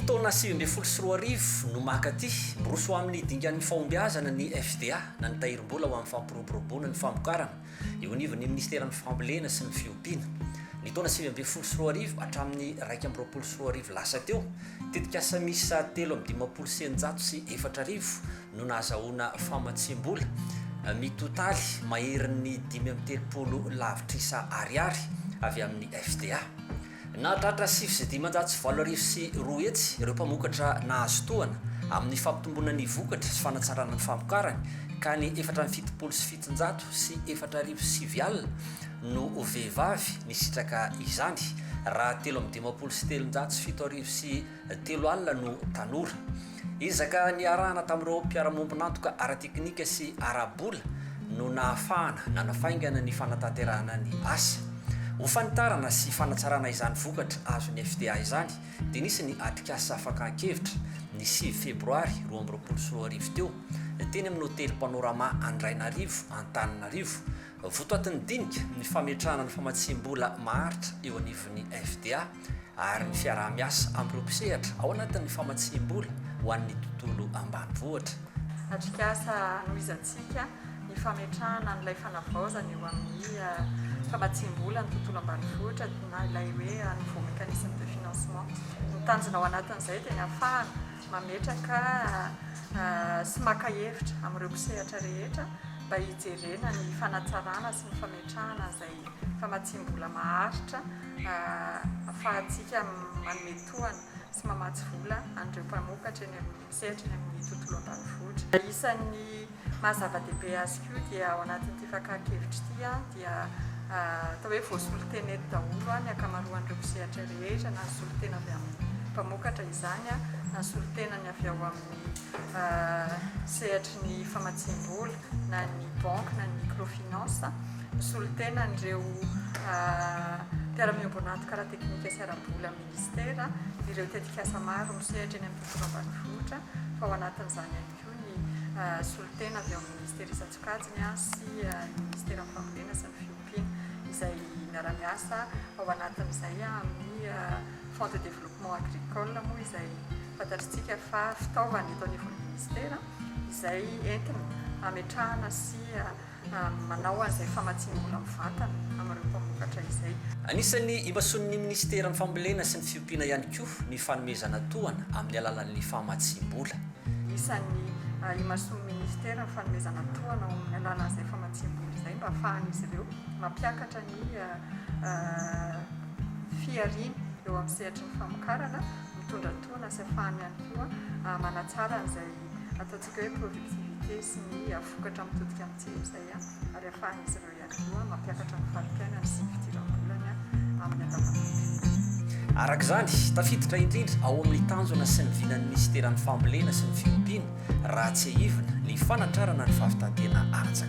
Ny taona 2019 no maka aty, miroso ho amin'ny dingan'ny fahombiazana ny FDA na ny Tahirim-bola ho amin'ny fampiroboroboana ny famokarana eo anivon'ny minisiteran'ny Fambolena sy ny Fiompiana. Ny taona 2019 hatramin'ny 2021 lasa teo, tetikasa miisa 3653 no nahazahoana famatsiam-bola mitotaly maherin'ny 35 lavitrisa ariary avy amin'ny FDA. Nahatratra 209 ireo mpamokatra nahazo tohana amin'ny fampitomboana ny vokatra sy fanatsarana ny famokarany ka ny 774 009 no vehivavy nisitraka izany raha 353 007 no tanora. Ezaka niarahana tamin'ireo mpiara-miombon'antoka ara-teknika sy ara-bola no nahafahana nanafaingana ny fanatanterahana ny asa. Ho fanitarana sy fanatsarana izany vokatra azon'ny FDA izany dia nisy ny atrikasa fakan-kevitra ny sivy febroary 2022 teo teny amin'ny hotely Panorama Andrainarivo Antananarivo. Votoatin'ny dinika ny fametrahana ny famatsiam-bola maharitra eo anivon'ny FDA. ary ny fiaraha-miasa amin'ireo mpisehatra ao anatin'ny famatsiam-bola ho an'ny tontolo ambanivohitra. Atrikasa hanohizantsika ny fametrahana an'ilay fanavaozana eo amin'ny famatsiam-bola ny tontolo ambanivohitra na ilay hoe nouveau mécanisme de financement. Ny tanjona ao anatin'izay dia ny hahafahana mametraka sy maka hevitra amin'ireo mpisehatra rehetra mba hijerena ny fanatsarana sy ny fametrahana an'izay famatsiam-bola maharitra ahafahantsika manome tohana sy mamatsy vola an'ireo mpamokatra eny amin'ny sehatra eny amin'ny tontolo ambanivohitra. Isan'ny maha zava-dehibe azy koa dia ao anatin'ity fakàn-kevitra ity dia atao hoe voasolo tena eto daholo ny ankamaroan'ireo mpisehatra rehetra na ny solontena avy amin'ny mpamokatra izany na ny solontenany avy ao amin'ny sehatry ny famatsiam-bola na ny banky na ny microfinance, ny solontenan'ireo mpiara-miombon'antoka ara-teknika sy ara-bola amin'ny minisitera, ireo tetikasa maro misehatra eny amin'ny tontolo ambanivohitra fa ao anatin'izany ihany koa ny solontena avy ao amin'ny minisitera isan-tsokajiny sy ny minisiteran'ny fambolena sy ny fiompiana izay miara-miasa ao anatin'izay amin'ny Fonds de développement agricole moa izay fantatritsika fa fitaovana eto anivon'ny minisitera izay entina hametrahana sy manao an'izay famatsiam-bola mivantana amin'ireo mpamokatra izay. Anisan'ny imasoan'ny minisiteran'ny Fambolena sy ny Fiompiana ihany koa ny fanomezana tohana amin'ny alalan'ny famatsiam-bola. Isan'ny imasoan'ny minisitera ny fanomezana tohana ao amin'ny alalan'izay famatsiam-bola izay mba hahafahan'izy ireo mampiakatra ny fihariana eo amin'ny sehatry ny famokarana, mitondra tohana sy ahafahany ihany koa manatsara an'izay ataontsika hoe productivité sy ny vokatra mitodika amin'ny tsena izay ary ahafahan'izy ireo ihany koa mampiakatra ny fari-piainany sy ny fidiram-bolany amin'ny andavanandro. Araka izany, tafiditra indrindra ao amin'ny tanjona sy ny vinan'ny minisiteran'ny Fambolena sy ny Fiompiana, raha tsiahivina, ny fanatrarana ny fahavitan-tena ara-tsakafo.